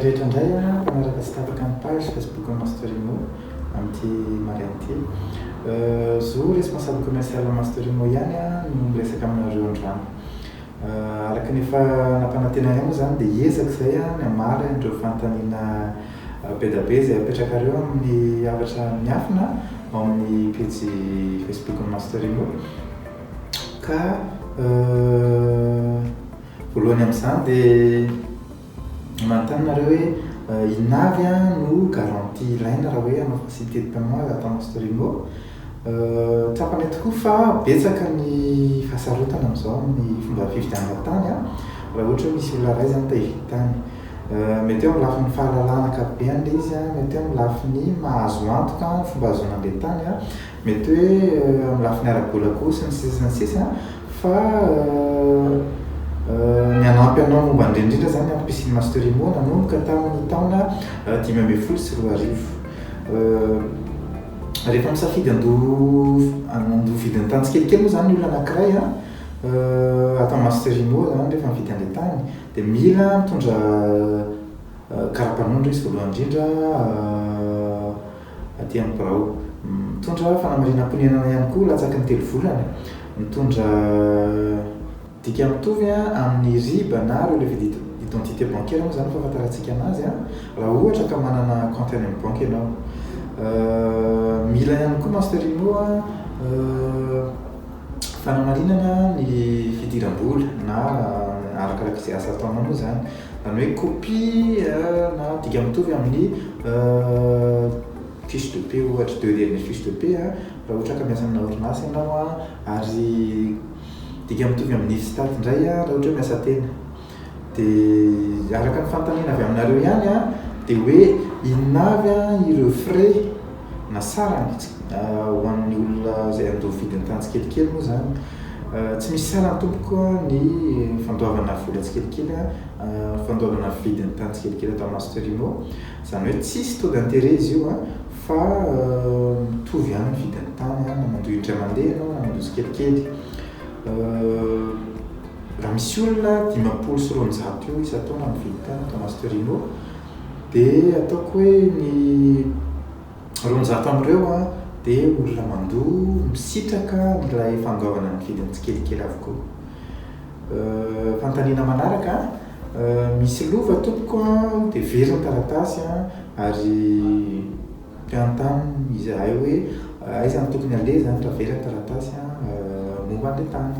rehetra indray mpanaraka tsy tapaka ny page Facebook Master Immo amin'ity maraina ity. Zo responsable commercial Master Immo ihany no miresaka aminareo androany. Araka ny efa nampanantenainay moa izany dia hiezaka izay ny hamaly an'ireo fanontaniana be dia be izay apetrakareo amin'ny hafatra miafina ao amin'ny pejy Facebook-n'ny Master Immo. Ka voalohany amin'izany dia manontany nareo hoe inona avy no garantie ilaina raha hoe hanao facilité de paiement atao Master Immo? Tsapanay tokoa fa betsaka ny fahasarotana amin'izao amin'ny fomba fividianana tany raha ohatra hoe misy olona iray izany te hividy tany. Mety hoe amin'ny lafiny fahalalana ankapobeny ilay izy, mety hoe amin'ny lafiny maha-azo antoka ny fomba ahazoana an'ilay tany, mety hoe amin'ny lafiny ara-bola koa sy ny sisa sy ny sisa fa ny hanampy anao momba an'ireny indrindra izany ny antom-pisian'ny Master Immo nanomboka tamin'ny taona 2015. Rehefa misafidy handoa handoa vidin'ny tany tsikelikely moa izany ny olona anankiray an, ato amin'ny Master Immo izany rehefa mividy an'ilay tany dia mila mitondra kara-panondro izy voalohany indrindra aty amin'ny birao. Mitondra fanamarinam-ponenana ihany koa latsaky ny telo volana. Mitondra. Dika mitovy amin'ny RIB na relevé d'identité bancaire moa izany ny fahafantarantsika anazy raha ohatra ka manana compte any amin'ny banky ianao. Mila ihany koa Master Immo fanamarinana ny fidiram-bola na arakaraka izay asa ataonao moa izany. Izany hoe copie na dika mitovy amin'ny fiche de paie ohatra, deux dernières fiches de paie raha ohatra ka miasa amina orinasa ianao ary Dika mitovy amin'ny IFSTAT indray raha ohatra hoe miasa tena. Dia araka ny fanontaniana avy aminareo ihany dia hoe inona avy ireo frais na sarany ho an'ny olona izay handoa vidin'ny tany tsikelikely moa izany. Tsy misy sarany tompoko ny fandoavana vola tsikelikely, fandoavana vidin'ny tany tsikelikely atao Master Immo. Izany hoe tsisy taux d'intérêt izy io fa mitovy ihany ny vidin'ny tany na mandoa indray mandeha ianao na mandoa tsikelikely. Raha misy olona 250 eo isan-taona mividy tany ato Master Immo dia ataoko hoe ny 200 amin'ireo dia olona mandoa misitraka ilay fandoavana ny vidiny tsikelikely avokoa. Fanontaniana manaraka, misy lova tompoko dia very ny taratasy ary te hanontany izahay hoe aiza no tokony aleha izany raha very ny taratasy momba an'ilay tany.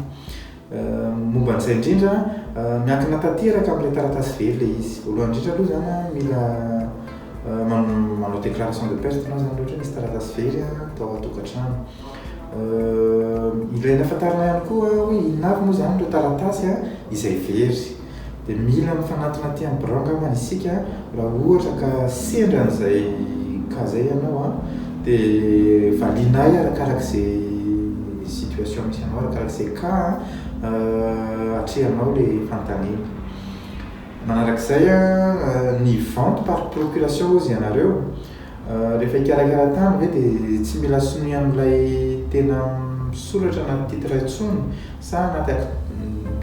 Momba an'izay indrindra, miankina tanteraka amin'ilay taratasy very ilay izy. Voalohany indrindra aloha izany mila manao déclaration de perte ianao izany raha ohatra hoe misy taratasy very tao an-tokantrano. Ilaina fantarina ihany koa hoe inona avy moa izany ireo taratasy izay very. Dia mila mifanatona aty amin'ny birao angambany isika raha ohatra ka sendra an'izay cas izay ianao dia valianay arakarak'izay situation misy anao, arakarak'izay cas atrehanao ilay fanontaniana. Manarak'izay ny vente par procuration hozy ianareo. Rehefa hikarakara tany ve dia tsy mila sonia amin'ilay tena misoratra anaty titre intsony sa anaty acte,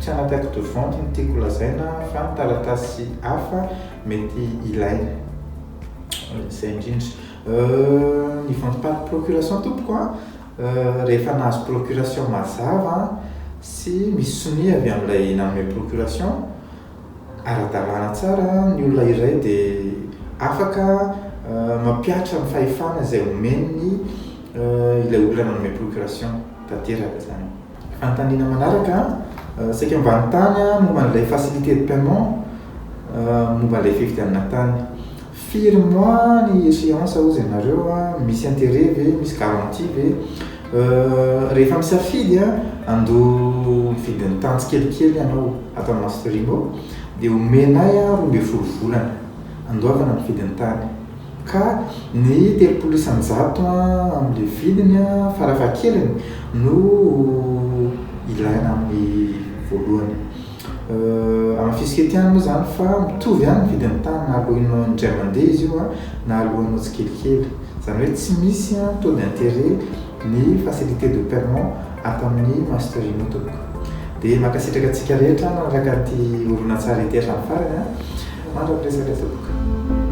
tsy anaty acte de vente no tiako lazaina fa ny taratasy hafa mety ilaina. Izay indrindra. Ny vente par procuration tompoko an, rehefa nahazo procuration mazava sy misy sonia avy amin'ilay nanome procuration, Ara-dalàna tsara ny olona iray dia afaka mampihatra ny fahefana izay omeny ilay olona nanome procuration. Tanteraka izany. Fanontaniana manaraka, saika mba hanontany momba an'ilay facilité de paiement momba ilay fividianana tany. Firy mois ny échéance hozy ianareo a? Misy intérêt ve? Misy garantie ve? Rehefa misafidy handoa ny vidin'ny tany tsikelikely ianao ato amin'ny Master Immo dia omenay 12 volana handoavana ny vidin'ny tany ka ny 30% amin'ilay vidiny farafahakeliny no ilaina amin'ny voalohany. Hamafisiko eto ihany moa izany fa mitovy ihany ny vidin'ny tany na alohanao indray mandeha izy io na alohanao tsikelikely. Izany hoe tsy misy taux d'intérêt ny facilité de paiement ato amin'ny Master Immo tompoko. Dia mankasitraka antsika rehetra nanaraka ity horonantsary ity hatramin'ny farany. Mandra-piresaka tompoko.